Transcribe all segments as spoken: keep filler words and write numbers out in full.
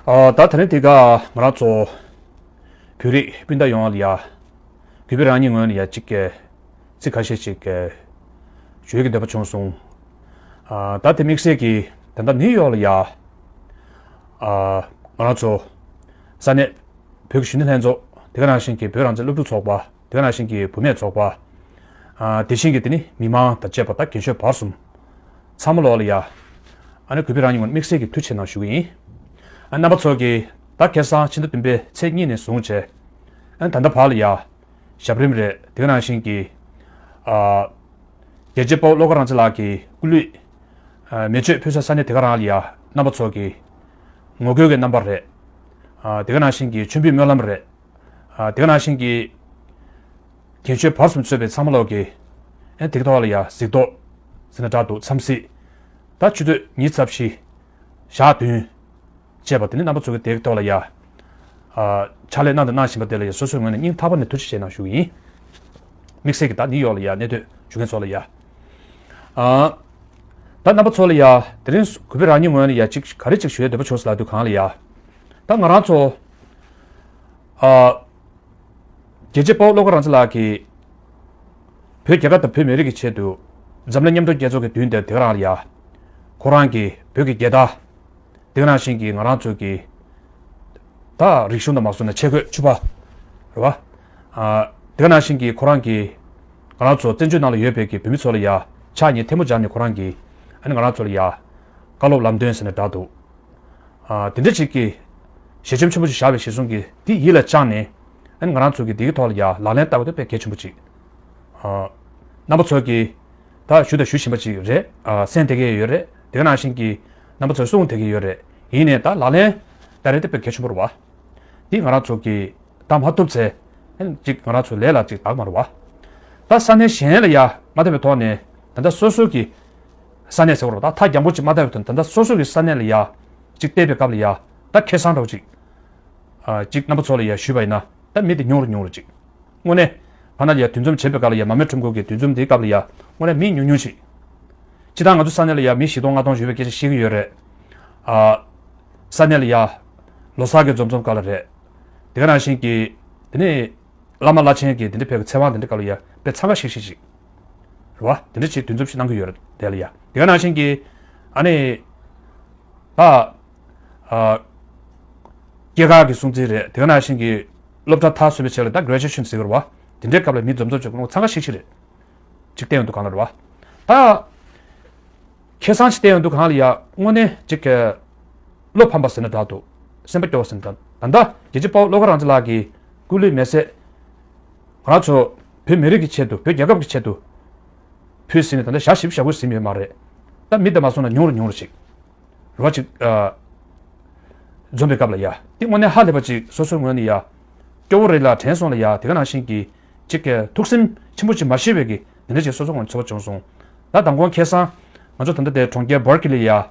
ཨ། ད་དེ་རིང་འདི་ག་ང་རང་ཚོ་བོད་རིགས་སྤུན་ཟླ་ཡོངས་ལ་ཡ། གུས་པས་རང་ཉིད་ངོས་ནས་ཡ་གཅིག་གི་ཚིག་ཁ་ཤས་ཅིག་གི་ཞུ་ཡས་ཀྱི་འདོད་པ་བྱུང་སོང་། ཨ། ད་དེ་དམིགས་བསལ་གྱིས་ད་ལྟ་ནིའུ་ཡོག་ལ་ཡ། ཨ། ང་རང་ཚོ་ས་གནས་བོད་ཀྱི་གཞོན་ནུ་ལྷན་ཚོགས། དེ་ག་ནང་བཞིན་གྱི་བོད་རང་བཙན་སློབ་ཕྲུག་ཚོགས་པ། དེ་ག་ནང་བཞིན་གྱི་བུད་མེད་ཚོགས་པ། ཨ། དེ་བཞིན་གྱི་དེ་ནི་མི་མང་དང་བཅས་པ་དང་རྒན་ཤོས་བར་གསུམ་ཚང་མ་ལོག་ལ་ཡ། ཨ་ནི་གུས་པས་རང་ཉིད་ངོས་ནས་དམིགས་བསལ་གྱི་ཐུགས་རྗེ་ཆེ་གནང་ཞུ་གི་ཡིན། ཨ། རྣམ་པ་ཚོ་གིས་ད་ཁ་སང་ཕྱི་ཟླ་བདུན་པའི་ཚེས་གཉིས་ནས་བཟུང་བྱས། ཨ། ད་ལྟ་བར་ལ་ཡ། ཞབས་རིམ་རེད། དེ་ག་ནང་བཞིན་གྱི། ཨ། རྒྱལ་གཅེས་དཔའ་བོ་བློ་དགའ་རང་བཙན་ལགས་ཀྱི་སྐུ་ལུས། ཨ། མེ་མཆོད་ཕུལ་ས་ས་གནས་དེ་ག་རང་ལ་ཡ་རྣམ་པ་ཚོ་གིས་ངོ་རྒོལ་གྱི་རྣམ་པ་རེད། ཨ། དེ་ག་ནང་བཞིན་གྱི་མཆོད་འབུལ་སྨོན་ལམ་རེད། ཨ། དེ་ག་ནང་བཞིན་གྱི་རྒན་ཤོས་བར་གསུམ་གཙོས་པའི་ཚང་མ་ལོག་གིས། ཨ། དེ་ག་ཐོག་ལ་ཡ་གཟིགས་རྟོག་ཟེར་ན་འདྲ་འདུག་འཚམས་གཟིགས། ད་ཆུ་ཚོད་ཉི་ཤུ་རྩ་བཞི། ཞག་བདུན། བཅས་པ་དེ་ནི་རྣམ་པ་ཚོ་གི་དེ་ག་ཐོག་ལ་ཡ། ཨ། ཕྱག་ལས་གནང་དང་གནང་བཞིན་པ་དེ་ལ་ཡ་སོ་སོའི་ངོས་ནས་སྙིང་ཐག་པ་ནས་ཐུགས་རྗེ་ཆེ་གནང་ཞུ་གི་ཡིན། དམིགས་བསལ་གྱི་ད་ནིའུ་ཡོག་ལ་ཡ་གནས་སྡོད་བཞུགས་མཁན་ཚོ་ལ་ཡ། ཨ། ད་རྣམ་པ་ཚོ་ལ་ཡ་དེ་རིང་གུས་པས་རང་ཉིད་ངོས་ནས་ཡ་གཅིག་ག་རེ་གཅིག་ཞུ་ཡས་འདོད་པ་བྱུང་སོང་ལབ་དུས་གང་ལ་ཡ། ད་ང་རང་ཚོ། ཨ། རྒྱལ་གཅེས་དཔའ་བོ་བློ་དགའ་རང་བཙན་ལགས་ཀྱིས་བོད་རྒྱ་གར་དང་བོད་མི་རིགས་ཀྱི་ཆེད་དུ་འཛམ་གླིང་མཉམ་འབྲེལ་རྒྱལ་ཚོགས་ཀྱི་མདུན་དེར་དེ་ག་རང་ལ་ཡ། ཁོ་རང་གིས་བོད་ཀྱི་རྒྱལ་དར། དེ་ག་ནང་བཞིན་གྱི་ང་རང་ཚོ་གི་ད་རིག་གཞུང་དང་མ་སོང་ན་ཆས་གོས་ཕྱུ་པ་རེད་བ། ཨ། དེ་ག་ནང་བཞིན་གྱི་ཁོ་རང་གིས་ང་རང་ཚོ་བཙན་བྱོལ་ནང་ལ་ཡོད་པའི་གི་བོད་མི་ཚོ་ལ་ཡ་ཕྱག་གཉིས་ཐལ་མོ་སྦྱར་ནས་ཁོ་རང་གིས་ཨ་ནི་ང་རང་ཚོ་ལ་ཡ་བཀའ་སློབ་ལམ་སྟོན་ཟེར་ན་འདྲ་འདུག་ཨ། དེ་འདྲ་ཅིག་གི་ཞལ་ཆེམས་ཆེན་པོ་ཞིག་བཞག་པའི་གཞི་བཟུང་གིས་དེ་ཡིད་ལ་བཅངས་ནས། ཨ་ནི་ང་རང་ཚོ་གིས་དེ་གི་ཐོག་ལ་ཡ་ལག་ལེན་བསྟར་བ་དེ་དཔེ་གལ་ཆེན་པོ་ཅིག་ཨ། རྣམ་པ་ཚོ་གིས་ད་ཞུ་དང་ཞུ་བཞིན་པ་ཅིག་རེད། ཨ། གསན་བསྡད་ཀྱི་ཡོད་རེད། དེ་ག་ནང་བཞིན་གྱི་རྣམ་པ་ཚོས་གསུང་བསྡད་ཀྱི་ཡོད་རེད། ཡིན་ནའི་ད་ལག་ལེན་བསྟར་ཡ་དེ་དཔེ་གལ་ཆེན་པོ་རེད་བ། འདི་ང་རང་ཚོ་གིས་ད་མ་ཐུབ་ཚེ། ཨ་ནི་ཅིག་ང་རང་ཚོའི་ལས་ལ་ཅིག་བདག་མ་རེད་བ། ད་ས་གནས་གཞན་ལ་ཡ་མ་བལྟ་བའི་ཐོག་ནས་ད་ལྟ་སོ་སོ་གི་ས་གནས་ཟེར་བ་རེད་བ། ད་ཐག་རྒྱང་པོ་ཅིག་མ་བལྟ་བའི་ཐོག་ནས་ད་ལྟ་སོ་སོ་གི་ས་གནས་ལ་ཡ་ཅིག་བལྟས་པའི་སྐབས་ལ་ཡ་ད་ཁེ་བཟང་འདྲ་བོ་ཅིག་ཨ། ཅིག་རྣམ་པ་ཚོ་ལ་ཡ་ཞུས་པ་ཡིན་ན་ད་མི་དེ་ཉུང་རུ་ཉུང་རུ་ཅིག་དངོས་གནས་ཕ་ན་ལ་ཡ་འདུ་འཛོམས་བྱེད་པའི་སྐབས་ལ་ཡ་མ་རྨོས་ཁྲོམ་སྐོར་གྱི་འདུ་འཛོམས་དེའི་སྐབས་ལ་ཡ་དངོས་གནས་མི་ཉུང་ཉུང་ཅིག་སྤྱིར་བཏང་ང་ཚོ་ས་གནས་ལ་ཡ་མི་བཞི་སྟོང་ལྔ་སྟོང་ཡོད་པའི་སྐད་ཆ་བཤད་ཀྱི་ཡོད་རེད། ཨ། ས་གནས་ལ་ཡ་ལོ་གསར་གྱི་འཛོམས་འཛོམས་སྐབས་ལ་རེད། དེ་ག་ནང་བཞིན་གྱི་དེ་ནས་བླ་མ་བླ་ཆེན་གྱི་དེ་འདྲ་ཕེབས་ཀྱི་ཚེ་དབང་དེ་འདྲ་སྐབས་ལ་ཡ་དཔེ་འཚང་ཁ་ཤིག་ཤིག་ཅིག་རེད་བ། དེ་འདྲ་ཅིག་འདུ་འཛོམས་ཤིག་གནང་གི་ཡོད་རེད་དེ་ལ་ཡ། དེ་ག་ནང་བཞིན་གྱི་ཨ་ནི། ད། ཨ། སྐྱེས་སྐར་གྱི་སྲུང་བརྩི་རེད། དེ་ག་ནང་བཞིན་གྱི་སློབ་གྲྭ་མཐར་སོན་པའི་ཆེད་ལ་ད་graduation་ཟེར་གྱི་རེད་བ། དེ་འདྲའི་སྐབས་ལ་མི་འཛོམས་འཛོམས་བྱེད་དགོས་ཚང་ཁ་ཤིག་ཤིག་རེད། ཅིག་བལྟས་ཡོང་དུས་གང་ལ་རེད་བ། ད། ཁེ་བཟང་ཅིག་བལྟས་ཡོང་དུས་གང་ལ་ཡ་དངོས་གནས་ཅིག་གི་བློ་ཕམ་པ་ཟེར་ན་འདྲ་འདུག་སེམས་པ་སྐྱོ་བ་ཟེར་ན་འདྲ། ད་ལྟ་རྒྱལ་གཅེས་དཔའ་བོ་བློ་དགའ་རང་བཙན་ལགས་ཀྱི་སྐུ་ལུས་མེ་སྲེག་ང་རང་ཚོ་བོད་མི་རིགས་ཀྱི་ཆེད་དུ་བོད་རྒྱལ་ཁབ་ཀྱི་ཆེད་དུ་ཕུལ་ཟིན་ནས་ད་ལྟ་ཞག་བཞི་བཅུ་ཞེ་དགུ་ཟིན་ཡོད་མ་རེད། ད་མི་དེ་མ་སོང་ན་ཉུང་རུ་ཉུང་རུ་ཅིག་རེ་བ་ཅིག་ཨ། འཛོམས་པའི་སྐབས་ལ་ཡ། དེ་དངོས་གནས་ཧ་ལས་པ་ཅིག་སོ་སོའི་ངོས་ནས་ཡ། སྐྱོ་བོ་རེད་ལ་དྲན་སོང་ལ་ཡ། དེ་ག་ནང་བཞིན་གྱི་ཅིག་གི་ཐུགས་སེམས་ཆེན་པོ་ཅིག་མ་ཤི་བའི་གི་དེ་འདྲ་ཅིག་སོ་སོའི་ངོས་ནས་ཚོར་བ་བྱུང་སོང་། ད་དང་པོ་ཁ་སང་ང་ཚོ་ད་ལྟ་དེ་གྲོང་ཁྱེར་སྦར་ཀི་ལི་ཡ། ཨ།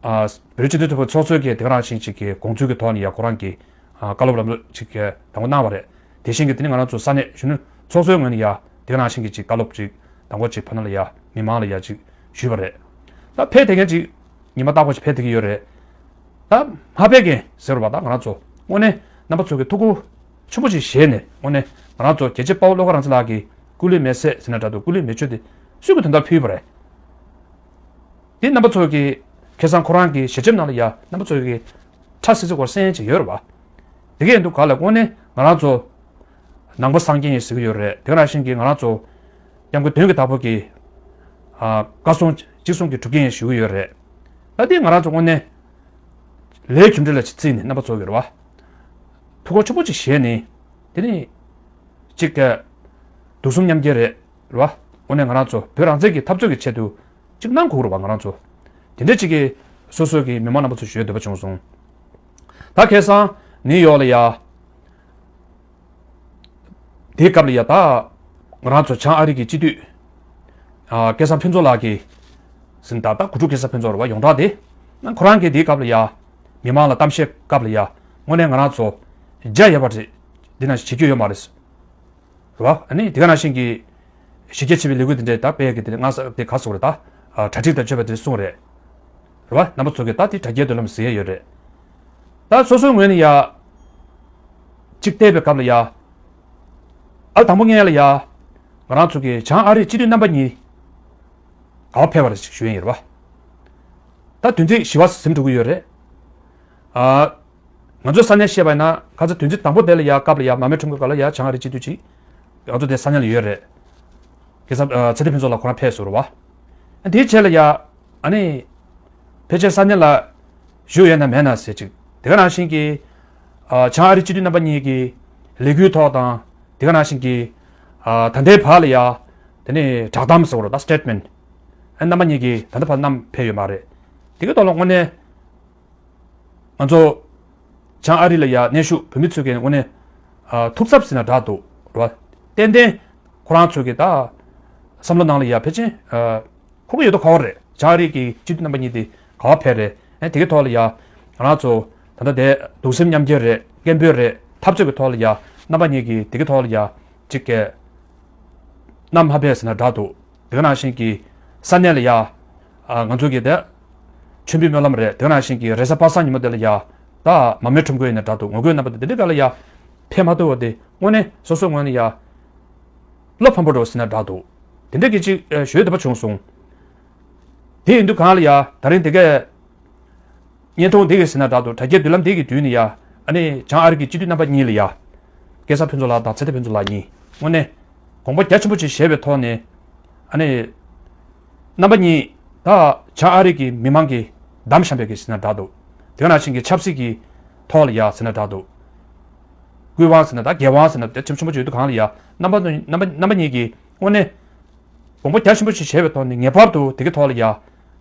བོད་རིགས་སྤྱི་མཐུན་ཚོགས་པའི་ཚོགས་གཙོས་ཀྱི་དེ་ག་ནང་བཞིན་ཅིག་གི་དགོངས་ཚུལ་གྱི་ཐོག་ནས་ཡ་ཁོ་རང་གིས། ཨ། བཀའ་སློབ་ལམ་སྟོན་ཅིག་གི་དང་པོ་གནང་བ་རེད། དེ་བཞིན་གྱི་དེ་ནི་ང་རང་ཚོ་ས་གནས་གཞོན་ནུ་ཚོགས་གཙོའི་ངོས་ནས་ཡ་དེ་ག་ནང་བཞིན་གྱི་ཅིག་བཀའ་སློབ་ཅིག་དང་པོ་ཅིག་ཕ་ན་ལ་ཡ་མི་མང་ལ་ཡ་ཅིག་ཞུས་པ་རེད། ད་ཕེབས་བསྡད་མཁན་ཅིག་ཉི་མ་རྟག་པར་ཅིག་ཕེབས་བསྡད་ཀྱི་ཡོད་རེད། ད་མ་ཕེབས་མཁན་ཟེར་བ་ད་ང་རང་ཚོ་དངོས་གནས་རྣམ་པ་ཚོ་གི་ཐུགས་ཁུར་ཆེན་པོ་ཅིག་བཞེས་ནས་དངོས་གནས་ང་རང་ཚོ་རྒྱལ་གཅེས་དཔའ་བོ་བློ་དགའ་རང་བཙན་ལགས་ཀྱི་སྐུ་ལུས་མེ་སྲེག་ཟེར་ན་འདྲ་འདུག་སྐུ་ལུས་མེ་མཆོད་དེ་སུས་ཀྱང་དོན་དག་ཕུལ་བ་རེད། དེ་རྣམ་པ་ཚོ་གིས་ཁ་སང་ཁོ་རང་གི་ཞལ་ཆེམས་ནང་ལ་ཡ་རྣམ་པ་ཚོ་གིས་ཁྲ་སིལ་སིལ་སྐོར་གསན་ཡས་ཅིག་ཡོད་རེད་བ། དེ་གས་འདུག་ག་ལ་དངོས་གནས་ང་རང་ཚོ་ནང་པ་སངས་རྒྱས་ཡིན་ཟེར་གྱི་ཡོད་རེད། དེ་ག་ནང་བཞིན་གྱི་ང་རང་ཚོ་སྐྱབས་མགོན་དོན་གྱི་བདག་པོ་གི་ཨ་བཀའ་གསུང་གཅིག་མཚུངས་ཀྱི་སྒྲུབ་མཁན་ཡིན་ཞུ་གི་ཡོད་རེད། ད་དེ་ང་རང་ཚོ་དངོས་གནས་ལས་རྒྱུ་འབྲས་ལ་ཅིག་བརྩིས་ནས་རྣམ་པ་ཚོ་གི་རེད་བ། ཐུགས་ཁུར་ཆེན་པོ་ཅིག་བཞེས་ནས་དེ་ནས་ཅིག་ག་དུག་གསུམ་མཉམ་སྐྱེལ་རེད། རེད་བ། དངོས་གནས་ང་རང་ཚོ་བོད་རང་བཙན་གྱི་འཐབ་རྩོད་ཀྱི་ཆེད་དུ་གཅིག་གནང་དགོས་རེད་བ་ང་རང་ཚོ། དེ་འདྲ་གཅིག་གིས་སོ་སོ་གི་མི་མང་རྣམ་པ་ཚོ་ཞུ་ཡས་འདོད་པ་བྱུང་སོང་། ད་ཁ་སང་ནིའུ་ཡོག་ལ་ཡ། དེའི་སྐབས་ལ་ཡ་ད་ང་རང་ཚོ་བྱང་ཨ་རི་གི་སྤྱི་འཐུས། ཨ། སྐལ་བཟང་ཕུན་ཚོགས་ལགས་ཀྱིས་ཟིན་ད་ད་གོ་ཁྲུ་སྐལ་བཟང་ཕུན་ཚོགས་རེད་བ་ཡོངས་གྲགས་དེ། ཁོ་རང་གིས་དེའི་སྐབས་ལ་ཡ། མི་མང་ལ་གཏམ་བཤད་སྐབས་ལ་ཡ། དངོས་གནས་ང་རང་ཚོ་རྒྱ་ཡོད་པ་རེད། འདི་ན་བྱེད་རྒྱུ་ཡོད་མ་རེད། རེད་བ། ཨ་ནི་དེ་ག་ནང་བཞིན་གྱི་གཞི་རྒྱ་ཆེ་བའི་ལས་འགུལ་འདི་འདྲའི་ད་སྤེལ་ཡག་གི་དེ་ནི་ང་ས་དེ་ག་སོགས་རེད་ད། ཨ། གྲ་སྒྲིག་དང་བཅས་པ་དེ་གསུངས་རེད། རེད་བ། རྣམ་པ་ཚོ་གིས་ད་དེ་དྲ་རྒྱའི་མདུན་ལམ་གཟིགས་ཡག་ཡོད་རེད། ད་སོ་སོའི་ངོས་ནས་ཡ། གཅིག་བལྟས་པའི་སྐབས་ལ་ཡ། ཨ་དང་པོ་ངས་ལ་ཡ། ང་རང་ཚོ་གི་བྱང་ཨ་རིའི་སྤྱི་འཐུས་རྣམ་པ་གཉིས། ག་བ་ཕེབས་པ་རེད་ཞུ་ཡིན་རེད་བ། ད་དུས་ཚིགས་བཞི་བ་ཟིན་འགྲོ་གི་ཡོད་རེད། ཨ། ང་ཚོའི་ས་གནས་བཤད་པ་ཡིན་ན་ཁ་ཚ་དུས་ཚིགས་དང་པོ་དེ་ལ་ཡ་སྐབས་ལ་ཡ་མར་མེ་ཁྲོམ་སྐོར་སྐབས་ལ་ཡ་བྱང་ཨ་རིའི་སྤྱི་འཐུས་ཅིག་ང་ཚོ་དེ་ས་གནས་ལ་ཡོད་རེད། སྐལ་བཟང་ཚེ་བརྟན་ཕུན་ཚོགས་ལགས་ཁོ་རང་ཕེབས་སོང་རེད་བ། དེའི་རྗེས་ལ་ཡ། ཨ་ནི། ཕལ་ཆེར་ས་གནས་ལ་བཞུགས་ཡོད་ན་མེད་ན་ཟེར་ཅིག་དེ་ག་ནང་བཞིན་གྱི། ཨ། བྱང་ཨ་རི་སྤྱི་འཐུས་རྣམ་པ་གཉིས་ཀྱི་ལས་འགུལ་ཐོག་དང་། དེ་ག་ནང་བཞིན་གྱི། ཨ། ད་ལྟའི་བར་ལ་ཡ། དེ་ནས་བསྒྲགས་གཏམ་ཟེར་བ་རེད་ད། སི་ཊེ་ཊི་མེན་ཊི། ཨ། རྣམ་པ་གཉིས་ཀྱིས་ད་ལྟ་བར་བསྣམས་ཕེབས་ཡོད་མ་རེད། དེ་གའི་ཐོག་ལ་དངོས་གནས། ང་ཚོ་བྱང་ཨ་རི་ལ་ཡ་གནས་བཞུགས་བོད་མི་ཚོས་ཀྱི་དངོས་གནས། ཨ། ཐུགས་འཚབ་ཟེར་ན་འདྲ་འདུག་རེད་བ། ཏན་ཏན་ཁོ་རང་ཚོས་ཀྱི་ད་བསམ་བློ་ནང་ལ་ཡ་ཕལ་ཆེར། ཨ། ཁུག་གི་ཡོད་དོ་ག་བ་རེད། བྱང་ཨ་རི་གི་སྤྱི་འཐུས་རྣམ་པ་གཉིས་དེ་ག་བ་ཕེབས་རེད། ཨ། དེ་གའི་ཐོག་ལ་ཡ་ང་རང་ཚོ་ད་ལྟ་དེ་གདུང་སེམས་མཉམ་སྐྱེད་རེད། སྐད་འབོད་རེད། འཐབ་རྩོད་ཀྱི་ཐོག་ལ་ཡ་རྣམ་པ་གཉིས་ཀྱིས་དེ་གའི་ཐོག་ལ་ཡ་གཅིག་གི་བསྣམས་མ་ཕེབས་ཟེར་ན་འདྲ་འདུག་དེ་ག་ནང་བཞིན་གྱི་ས་གནས་ལ་ཡ། ཨ། ང་ཚོ་གི་དེ་མཆོད་འབུལ་སྨོན་ལམ་རེད། དེ་ག་ནང་བཞིན་གྱི་རེས་གཟའ་པ་སངས་ཉིན་མོ་དེ་ལ་ཡ། ད་མར་མེ་ཁྲོམ་སྐོར་ཡིན་ན་འདྲ་འདུག་ངོ་རྒོལ་རྣམ་པ་དེ་དེ་འདྲའི་སྒང་ལ་ཡ་ཕེབས་མ་ཐུབ་པ་དེ་དངོས་གནས་སོ་སོའི་ངོས་ནས་ཡ་བློ་ཕམ་པོ་འདྲ་བོ་ཟེར་ན་འདྲ་འདུག་དེ་འདྲ་གི་ཅིག་ཨ། ཞུ་འདོད་པ་བྱུང་སོང་། དེ་ཡིན་དུས་གང་ལ་ཡ་ད་རིང་དེ་གས། བརྙན་ཐུང་འདི་གི་ཟེར་ན་འདྲ་འདུག་དྲ་རྒྱའི་མདུན་ལམ་འདི་གི་མདུན་ནས་ཡ། ཨ་ནི་བྱང་ཨ་རི་གི་སྤྱི་འཐུས་རྣམ་པ་གཉིས་ལ་ཡ། སྐལ་བཟང་ཕུན་ཚོགས་ལགས་དང་ཚེ་བརྟན་ཕུན་ཚོགས་ལགས་གཉིས་དངོས་གནས་དགོངས་པ་རྒྱ་ཆེན་པོ་ཅིག་བཞེས་པའི་ཐོག་ནས། ཨ་ནི། རྣམ་པ་གཉིས་ད་བྱང་ཨ་རི་གི་མི་མང་གིས་བདམས་བཞག་པའི་གི་ཟེར་ན་འདྲ་འདུག་དེ་ག་ནང་བཞིན་གྱི་ཆབ་སྲིད་ཀྱི་ཐོག་ལ་ཡ་ཟེར་ན་འདྲ་འདུག་སྐུ་དབང་ཟེར་ན་ད་རྒྱལ་དབང་ཟེར་ན་དེ་ཆེན་ཆེན་པོ་ཅིག་ཡོད་དུས་གང་ལ་ཡ་རྣམ་པ་རྣམ་པ་རྣམ་པ་གཉིས་ཀྱིས་དངོས་གནས། དགོངས་པ་རྒྱ་ཆེན་པོ་ཞིག་བཞེས་པའི་ཐོག་ནས་ངེས་པར་དུ་དེ་གའི་ཐོག་ལ་ཡ།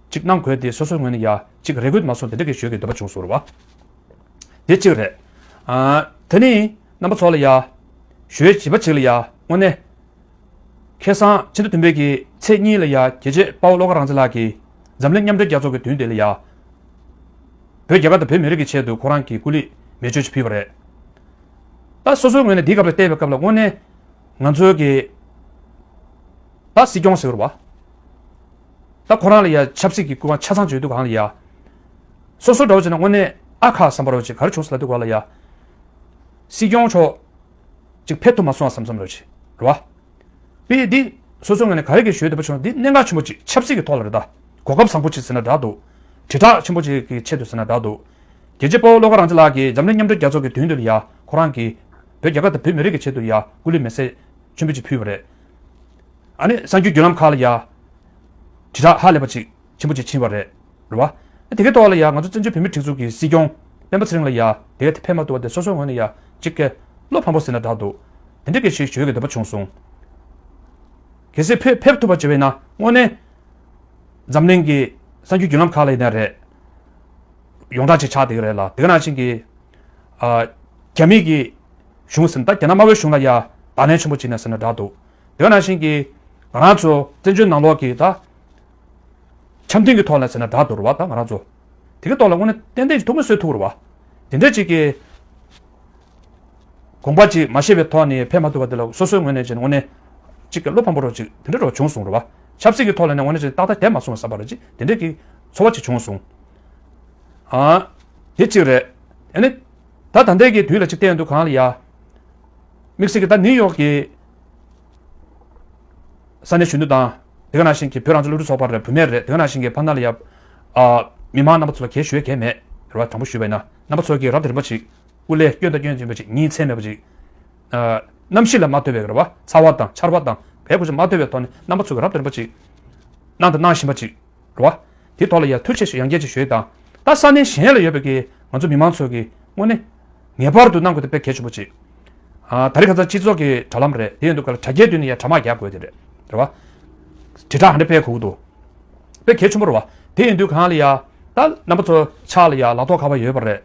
གཅིག་གནང་དགོས་ཏེ་སོ་སོའི་ངོས་ནས་ཡ་གཅིག་རེ་སྐུལ་མ་སོང་དེ་འདྲ་གི་ཞུ་གི་འདོད་པ་བྱུང་སོང་རེད་བ། དེ་གཅིག་རེད། ཨ། དེ་ནི་རྣམ་པ་ཚོ་ལ་ཡ། ཞུ་ཡས་བྱིས་པ་གཅིག་ལ་ཡ་དངོས་གནས། ཁ་སང་ཕྱི་ཟླ་བདུན་པའི་གི་ཚེས་གཉིས་ལ་ཡ་རྒྱལ་གཅེས་དཔའ་བོ་བློ་དགའ་རང་བཙན་ལགས་ཀྱིས་འཛམ་གླིང་མཉམ་འབྲེལ་རྒྱལ་ཚོགས་ཀྱི་མདུན་དེ་ལ་ཡ། བོད་རྒྱ་གར་དང་བོད་མི་རིགས་ཀྱི་ཆེད་དུ་ཁོ་རང་གིས་སྐུ་ལུས་མེ་མཆོད་ཅིག་ཕུལ་བ་རེད། ད་སོ་སོའི་ངོས་ནས་འདིའི་སྐབས་ལ་བལྟས་པའི་སྐབས་ལ་དངོས་གནས་ང་ཚོའི་གི་ད་སྲིད་སྐྱོང་ཟེར་བ། ད་ཁོ་རང་ལ་ཡ་ཆབ་སྲིད་ཀྱི་སྐུ་དབང་ཆ་ཚང་བྱེད་དུས་གང་ལ་ཡ། སོ་སོ་འདྲ་བོ་བྱས་ན་དངོས་གནས་ཨ་ཁ་བསམ་པ་རོ་ཅིག་ག་རེ་བྱུང་སོང་ལབ་དུས་གང་ལ་ཡ། སྲིད་སྐྱོང་མཆོག་ཅིག་ཕེབས་ཐུབ་མ་སོང་བ་བསམ་བསམ་རོ་ཅིག་རེད་བ། དེ་འདི་སོ་སོའི་ངོས་ནས་ག་རེ་གི་ཞུ་འདོད་པ་བྱུང་ན་འདི་གནད་འགག་ཆེན་པོ་ཅིག་ཆབ་སྲིད་ཀྱི་ཐོག་ལ་རེད་ད། གོ་སྐབས་བཟང་པོ་ཅིག་ཟེར་ན་འདྲ་འདུག་དྲིལ་བསྒྲགས་ཆེན་པོ་ཅིག་གི་ཆེད་དུ་ཟེར་ན་འདྲ་འདུག་རྒྱལ་གཅེས་དཔའ་བོ་བློ་དགའ་རང་བཙན་ལགས་ཀྱིས་འཛམ་གླིང་མཉམ་འབྲེལ་རྒྱལ་ཚོགས་ཀྱི་མདུན་དུ་ལ་ཡ་ཁོ་རང་གིས་བོད་རྒྱ་གར་དང་བོད་མི་རིགས་ཀྱི་ཆེད་དུ་ཡ་སྐུ་ལུས་མེ་བསྲེགས་མཆོད་འབུལ་ཅིག་ཕུལ་བ་རེད། ཨ་ནི་གསར་འགྱུར་བརྒྱུད་ལམ་ཁག་ལ་ཡ། དྲིལ་བསྒྲགས་ཧ་ལས་པ་ཅིག་ཆེན་པོ་ཅིག་ཕྱིན་པ་རེད། རེད་བ། དེ་གའི་ཐོག་ལ་ཡང་ང་ཚོ་བཙན་བྱོལ་བོད་མིའི་སྒྲིག་འཛུགས་ཀྱི་སྲིད་སྐྱོང་སྤེན་པ་ཚེ་རིང་ལ་ཡ་དེ་ག་དེ་ཕེབས་མ་ཐུབ་པ་དེ་སོ་སོའི་ངོས་ནས་ཡ་གཅིག་གི་བློ་ཕམ་པོ་ཟེར་ན་འདྲ་འདུག་དེ་འདྲ་གི་ཞིག་ཞུ་གི་འདོད་པ་བྱུང་སོང་། གལ་སྲིད་ཕེབས་ཕེབས་ཐུབ་པ་བྱས་པས་ན་དངོས་གནས་འཛམ་གླིང་གི་གསར་འགྱུར་བརྒྱུད་ལམ་ཁག་ལ་ཡིན་ན་རེད། ཡོངས་གྲགས་ཅིག་ཆགས་བསྡད་ཀྱི་རེད་ལ་དེ་ག་ནང་བཞིན་གྱི་ཨ། རྒྱ་མི་གི་གཞུང་ཟེར་ན་ད་རྒྱ་ནག་དམར་པོའི་གཞུང་ལ་ཡ་བརྡ་ལན་ཆེན་པོ་ཅིག་ནས་ཟེར་ན་འདྲ་འདུག་དེ་ག་ནང་བཞིན་གྱི་ང་རང་ཚོ་བཙན་བྱོལ་ནང་ལོགས་ཀྱི་ད། འཆམ་མཐུན་གྱི་ཐོག་ལ་ཟེར་ན་འདྲ་འདུག་རེད་བ་ད་ང་རང་ཚོ། དེ་གའི་ཐོག་ལ་དངོས་གནས་ཏན་ཏན་གྱི་ཐུགས་སྨོན་གསོས་ཐུབ་རེད་བ། དེ་འདྲ་ཅིག་གི་དགོངས་པ་ཅིག་མ་བཞེས་པའི་ཐོག་ནས་ཕེབས་མ་ཐུབ་པ་དེ་ལ་སོ་སོའི་ངོས་ནས་ཅིག་དངོས་གནས་ཅིག་གི་བློ་ཕམ་པོ་རོ་ཅིག་དེ་འདྲ་རོ་བྱུང་སོང་རེད་བ། ཆབ་སྲིད་ཀྱི་ཐོག་ལ་ནས་དངོས་གནས་ཅིག་ཏག་ཏག་བསྡད་མ་སོང་བསམ་པ་རེད་ཅིག་དེ་འདྲ་གི་ཚོར་བ་ཅིག་བྱུང་སོང་། ཨ། དེ་གཅིག་རེད། ཨ་ནི། ད་ད་ལྟའི་གི་དུས་ལ་ཅིག་བལྟས་ཡོང་དུས་གང་ལ་ཡ། དམིགས་བསལ་གྱི་ད་ནིའུ་ཡོག་གི་ས་གནས་གཞོན་ནུ་དང་། དེ་ག་ནང་བཞིན་གྱི་བོད་རང་བཙན་སློབ་ཕྲུག་ཚོགས་པ་རེད། བུད་མེད་རེད། དེ་ག་ནང་བཞིན་གྱི་ཕ་ན་ལ་ཡ། ཨ། མི་མང་རྣམ་པ་ཚོ་ལ་གལ་ཞུ་ཡས་གལ་མེད། རེད་བ། དྲང་པོ་ཞུས་པ་ཡིན་ན་རྣམ་པ་ཚོ་གིས་རབ་དང་རིམ་པ་ཅིག་སྐུ་ལས་སྐྱོན་དང་སྐྱོན་ཅན་པ་ཅིག་ཉིན་མཚན་མེད་པ་ཅིག་ཨ། གནམ་གཤིས་ལ་མ་ལྟོས་པའི་རེད་བ། ཚ་བ་དང་ཆར་པ་དང་བལ་ཁུ་ཆུ་མ་ལྟོས་པའི་ཐོག་ནས་རྣམ་པ་ཚོ་གིས་རབ་དང་རིམ་པ་ཅིག་གནང་དང་གནང་བཞིན་པ་ཅིག་རེད་བ། དེ་ཐོག་ལ་ཡ་ཐུགས་རྗེ་ཆེ་ཞུ་ཡང་བསྐྱར་ཅིག་ཞུ་ཡས་དང་། ད་ས་གནས་གཞན་ལ་ཡོད་པའི་གི་ང་ཚོ་མི་མང་ཚོ་གིས་དངོས་གནས་ངེས་པར་དུ་གནང་དགོས་དེ་དཔེ་གལ་ཆེན་པོ་ཅིག་ཨ། ད་རེས་ཁ་སང་སྤྱི་ཚོགས་ཀྱི་དྲ་ལམ་རེད། དེ་ཡིན་དུས་ག་ལ་དྲ་རྒྱའི་མདུན་ནས་ཡ་དྲ་དམག་རྒྱག་དགོས་དེ་རེད། རེད་བ། དྲིལ་བསྒྲགས་ཧ་འདྲ་དཔེ་གོ་གི་འདུག་དཔེ་གལ་ཆེན་པོ་རེད་བ། དེ་ཡིན་དུས་གང་ལ་ཡ། ད་རྣམ་པ་ཚོ་ཕྱག་ལ་ཡ་ལག་ཐོག་ཁ་པར་ཡོད་པ་རེད།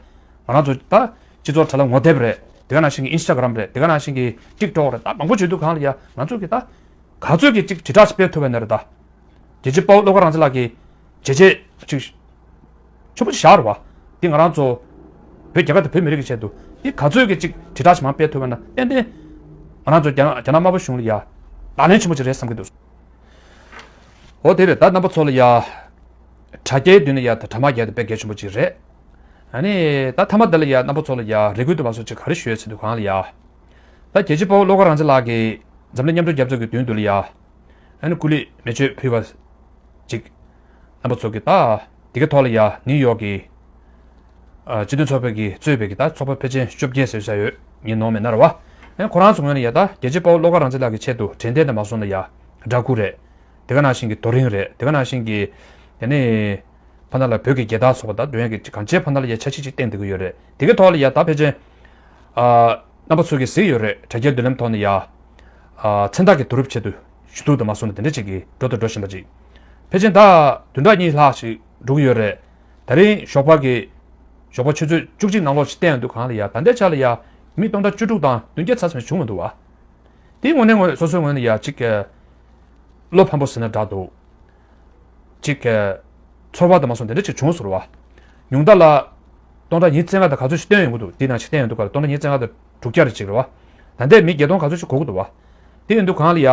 ང་རང་ཚོ་ད་སྤྱི་ཚོགས་དྲ་ལམ་ངོ་དེབ་རེད། དེ་ག་ནང་བཞིན་གྱི་ཨིན་སི་ཊ་གྷ་རམ་རེད། དེ་ག་ནང་བཞིན་གྱི་ཊིག་ཊོག་རེད། ད་མང་པོ་བྱེད་དུས་གང་ལ་ཡ་ང་ཚོ་གི་ད་ག་ཚོད་ཀྱི་ཅིག་དྲིལ་བསྒྲགས་སྤེལ་ཐུབ་པ་ཡིན་ན་རེད་ད། རྒྱལ་གཅེས་དཔའ་བོ་བློ་དགའ་རང་བཙན་ལགས་ཀྱིས་བྱས་རྗེས་ཅིག་ཆེན་པོ་ཅིག་བཞག་རེད་བ། འདི་ང་རང་ཚོ་བོད་རྒྱ་གར་དང་བོད་མི་རིགས་ཀྱི་ཆེད་དུ་འདི་ག་ཚོད་ཀྱི་ཅིག་དྲིལ་བསྒྲགས་ཞིག་མར་སྤེལ་ཐུབ་པ་ན་ཏན་ཏན་ང་རང་ཚོ་རྒྱ་རྒྱ་ནག་དམར་པོ་གཞུང་ལ་ཡ་ལག་ལེན་ཆེན་པོ་ཅིག་རེད་བསམ་གྱི་འདུག་འོ་དེ་རེད། ད་རྣམ་པ་ཚོ་ལ་ཡ་དྲ་རྒྱའི་མདུན་ལ་ཡ་དྲ་དྲ་དམག་རྒྱག་དེ་དཔེ་གལ་ཆེན་པོ་ཅིག་རེད། ཨ་ནི་ད་མཐའ་མ་དེ་ལ་ཡ་རྣམ་པ་ཚོ་ལ་ཡ་རེ་སྐུལ་དུ་མ་སོང་ཅིག་ག་རེ་ཞུ་ཡ་ཟེར་དུས་གང་ལ་ཡ། ད་རྒྱལ་གཅེས་དཔའ་བོ་བློ་དགའ་རང་བཙན་ལགས་ཀྱིས་འཛམ་གླིང་མཉམ་འབྲེལ་རྒྱལ་ཚོགས་ཀྱི་མདུན་དུ་ལ་ཡ། ཨ་ནི་སྐུ་ལུས་མེ་མཆོད་ཕུལ་བ་ཅིག་རྣམ་པ་ཚོ་གིས་ད་དེ་གའི་ཐོག་ལ་ཡ་ནིའུ་ཡོག་གི་ཨ་སྤྱི་མཐུན་ཚོགས་པ་གིས་གཙོས་པའི་གི་ད་ཚོགས་པ་ཕལ་ཆེར་བཅོ་བརྒྱད་ཟེར་ས་ཡོད་ངས་ནོར་མེད་ན་རེད་བ། ཨ་ཁོ་རང་ཚོ་ངོས་ནས་ཡ་ད་རྒྱལ་གཅེས་དཔའ་བོ་བློ་དགའ་རང་བཙན་ལགས་ཀྱི་ཆེད་དུ་དྲན་རྟེན་དུ་མ་སོང་ན་ཡ་འདྲ་སྐུ་རེད། དེ་ག་ནང་བཞིན་གྱི་རྡོ་རིང་རེད། དེ་ག་ནང་བཞིན་གྱི་ཡ་ནི་ཕ་ན་ལ་བོད་ཀྱི་རྒྱལ་དར་སོགས་པ་ད་འདོན་ཡ་གི་གང་ཅིའི་ཕ་ན་ལ་ཡ་འཆར་གཞི་ཅིག་བཏིང་བསྡད་ཀྱི་ཡོད་རེད། དེ་གའི་ཐོག་ལ་ཡ་ད་ཕལ་ཆེར་ཨ་རྣམ་པ་ཚོ་གིས་གཟིགས་ཡོད་རེད། དྲ་རྒྱའི་མདུན་ལམ་ཐོག་ནས་ཡ་ཨ་མཚན་རྟགས་ཀྱི་བསྡུ་རུབ་ཆེད་དུ་ཞུ་གཏུག་དུ་མ་སོང་ན་དེ་འདྲ་ཅིག་གི་འགྲོ་དང་འགྲོ་བཞིན་པ་ཅིག་ཕལ་ཆེར་ད་བདུན་ཕྲག་གཉིས་ལྷག་ཅིག་འགྲོ་གི་ཡོད་རེད། ད་རིང་ཞོགས་པ་གི་ཞོགས་པ་ཆུ་ཚོད་བཅུ་གཅིག་ནང་ལོགས་ཅིག་བལྟས་ཡོང་དུས་གང་ལ་ཡ་ད་ལྟའི་ཆ་ལ་ཡ་མི་སྟོང་ཕྲག་བཅུ་དྲུག་དང་བདུན་བརྒྱ་ཚ་ཙམ་བྱུང་མི་འདུག་བ། དེའི་ངོས་ནས་ངོས་སོ་སོའི་ངོས་ནས་ཡ་གཅིག་གི་བློ་ཕམ་པོ་ཟེར་ན་འདྲ་འདུག་གཅིག་གི་ཚོར་བ་དུ་མ་སོང་དེ་འདྲ་ཅིག་བྱུང་ཟེར་བ། ཉུང་མཐའ་ལ་སྟོང་ཕྲག་ཉེར་ལྔ་དང་ག་ཚོད་ཅིག་བཏོན་ཡོང་གི་འདུག་དེའི་ནང་ཅིག་བཏོན་ཡོང་དུས་ག་ལ་སྟོང་ཕྲག་ཉེར་ལྔ་དང་དྲུག་བརྒྱ་རེ་ཅིག་རེད་བ། ད་ལྟའི་མི་བརྒྱད་སྟོང་ག་ཚོད་ཅིག་འགོར་གི་འདུག་བ། དེ་ཡིན་དུས་གང་ལ་ཡ།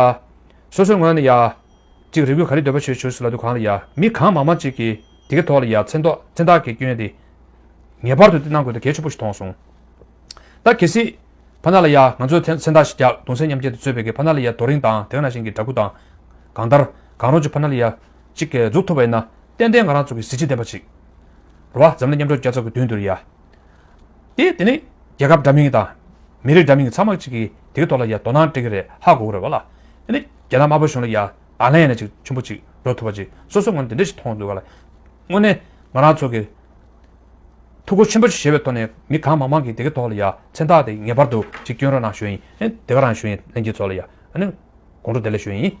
སོ་སོའི་ངོས་ནས་ཡ། གཅིག་རེ་སྐུལ་ག་རེ་འདོད་པ་ཞུ་ཞུ་ཟེར་ལབ་དུས་གང་ལ་ཡ་མི་གང་མང་མང་ཅིག་གིས་དེ་གའི་ཐོག་ལ་ཡ་མཚན་ཐོག་མཚན་རྟགས་ཀྱི་སྐྱོན་དེ་ངེས་པར་དུ་དེ་གནང་དགོས་དེ་གལ་ཆེན་པོ་ཞིག་མཐོང་སོང་། ད་གལ་སྲིད་ཕ་ན་ལ་ཡ་ང་ཚོའི་མཚན་མཚན་རྟགས་ཤིག་རྒྱག་གདུང་སེམས་མཉམ་སྐྱེད་དུ་གཙོས་པའི་གི་ཕ་ན་ལ་ཡ་རྡོ་རིང་དང་དེ་ག་ནང་བཞིན་གྱི་འདྲ་སྐུ་དང་གང་ལྟར་གང་རུང་ཅིག་ཕ་ན་ལ་ཡ་གཅིག་གི་འཛུགས་ཐུབ་པ་ཡིན་ན་ཏན་ཏན་ང་རང་ཚོ་གི་གཟི་བརྗིད་ལྡན་པ་ཅིག་རེད་བ། འཛམ་གླིང་མཉམ་འབྲེལ་རྒྱལ་ཚོགས་ཀྱི་མདུན་དུ་ལ་ཡ། དེ་དེ་ནི་རྒྱལ་ཁབ་འདྲ་མིན་དང་མི་རིགས་འདྲ་མིན་ཚང་མ་གཅིག་གིས་དེ་གའི་ཐོག་ལ་ཡ་དོ་སྣང་སྤྲད་ཀྱི་རེད་ཧ་གོ་གི་རེད་བ་ལ། དེ་ནི་རྒྱ་ནག་དམར་པོ་གཞུང་ལ་ཡ་ཨ་ལན་ཡ་ནས་ཅིག་ཆེན་པོ་ཅིག་འགྲོ་ཐུབ་པ་ཅིག་སོ་སོ་ངོས་ནས་དེ་འདྲ་ཞིག་མཐོང་འདུག་ག་ལ། དངོས་གནས་ང་རང་ཚོ་གི་ཐུགས་ཁུར་ཆེན་པོ་ཞིག་བཞེས་པའི་ཐོག་ནས་མི་གང་མང་མང་གིས་དེ་གའི་ཐོག་ལ་ཡ་མཚན་རྟགས་དེ་ངེས་པར་དུ་ཅིག་སྐྱོན་རོགས་གནང་ཞུ་ཡིན། ཨེ་དེ་ག་རང་ཞུ་ཡིན་ལྷན་རྒྱས་ཚོ་ལ་ཡ་ཨ་ནི་དགོང་དྲོ་བདེ་ལེགས་ཞུ་ཡིན།